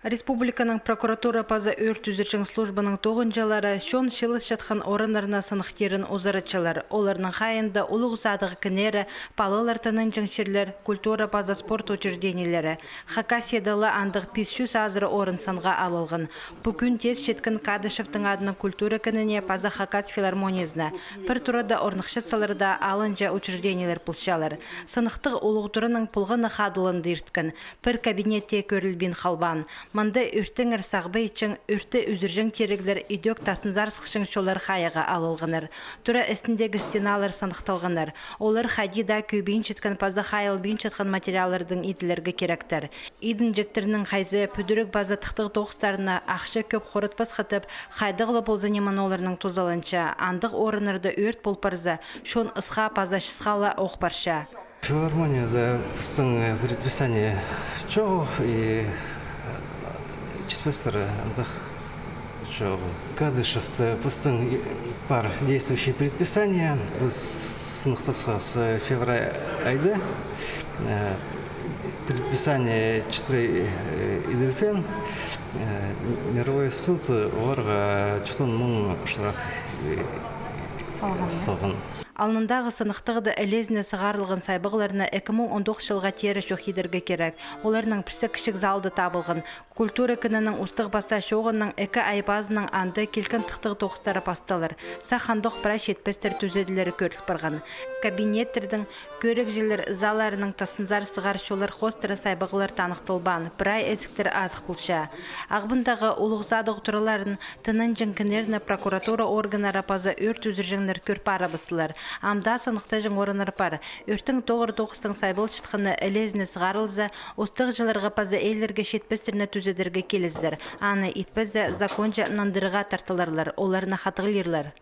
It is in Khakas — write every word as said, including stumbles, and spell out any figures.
Республиканың прокуратура паза ӧрт ӱзірҷең службаның тоғынҷылары чон чыылысчатхан орыннарына сыныхтирын узаратчалар. Оларның хайиында улуғ садығ кіннері, палалар тынанҷаң чирлер, культура паза спорт учреждениелері. Хакасияда ла андағ пис чӱс азыра орын санға алылған. Пу кӱн тес читкен Кадышевтің адынаң культура кініне паза Хакас филармониязына. Пір турада орныхчатсалар даа, алынҷа учреждениелер полчалар. Сыныхтығ улуғ тураның полғаны хадылынды ирткен. Пір кабинет тее кӧрілбин халбаан. Мында ӧрттеңер сағбай итчең, ӧртті ӱзірҷең тиріглер, идӧк тасынзар сыхчаң чоллар хайығға алылғаннар. Тура істіндегі стеналар сыныхталғаннар. Олар хайди даа кӧбейінчеткен паза хайылбинчатхан материаллардаң иділерге киректер. Идінҷектернің хайзы пӱдіріг паза тыхтағ тоғыстарына ахча кӧп хоратпасха тіп, хайдағ ла полза ниме оларның тузаланча. Андағ орыннарда ӧрт пол парза, чон ысха паза чысха ла ох парча. Филармонияда пістің, э, предписание чоғыл, и, э, читпестер андағ чоғыл. Кадышевте пістің, э, пар действующий предписание. Піс сыныхтапсхабыс, э, февраль айда. Э, предписание читіре, э, иділбеен, э, мировой суд оларға читон муң штраф, э, салған. Алнындағы сыныхтығда ілезіне сығарылған сайбағларны ікі муң он тоғыс чылға теере чох идерге кирек. Оларның пірсі кічіг залда табылған. Культура кінінің устағ-пастағ чооғының ікі ай пазынаң анда килкен тыхтағ тоғыстары пасталар. Сах андох прай читпестер тӱзеділері кӧріл парған. Кабинеттердің, кӧрігҷілер залларының тасынзар сығар чоллар хоостыра сайбағлар таныхталбаан, прай ізіктер азых полча. Ағбандағы улуғ садығ тураларын, тынанҷаң кіннерні прокуратура органнары паза ӧрт ӱзірҷеңнер кӧр парыбыстылар. Ам даа сыныхтаҷаң орыннар пар. Ӧрттің тоғыр тоғыстаң сайбалчатханы ілезіне сығарылза, устағҷыларға паза ээлерге читпестерні тӱзедерге килізер. Аны итпеззе, законҷа нандырығға тартыларлар, оларны хатығлирлар.